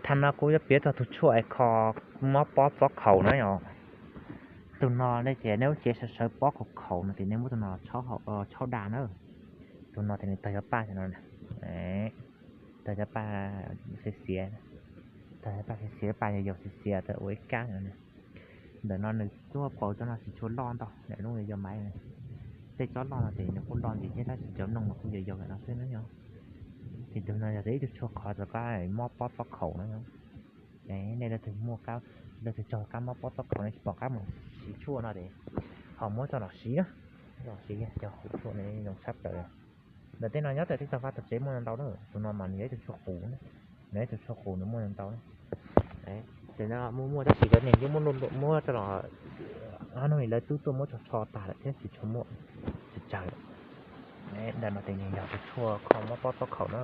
Thaum no kuv yuav piav txog tus tshuaj es kho mob pob txob khaum na yom. Tus no ne ces nej lub cev sawv sawv pob khaum khaum no ces nej muab tus no tshab da na. Tus no ces nws tawg cov paj no, tawg cov paj xiav xiav, tawg cov paj xiav xiav, paj yau yau xiav xiav, tawg ua ib kab no. Ntawm no nws tuaj pauv cov no tsis tshua loj ntau, ntawm no yog maiv. Tej tsob loj no ces nws kuj loj ntxiv thiab tab sis cov mloog mas kuj yau yau ntawm no xwb na yom. Ces tus no yog tias ib tug tshuaj kho rau koj mob pob txob khaum na. Nej leej twg muaj, leej twg raug kab mob pob txob khaum nej tsis pom qab mus siv tshuaj no ces ho muab coj los siv na, coj los siv cog hauv tshuaj ne zoo tshaj plaws. Ntawm tej no nyob ntawm tej tog vaj tog tsev muaj ntau ntau na, tus no mas nws yog ib tug tshuaj qus na, nws yog ib tug tshuaj qus nws muaj ntau ntau na. Ces no muaj muaj tab sis cov neeg yeej muab muab coj los, ob hnub lawv twb tuaj muab tsho tsho tag lawm thiab tsis tshua muaj, tsis tsawg lawm. Ntawm no ces nws yog tus tshuaj kho mob pob txob khaum na.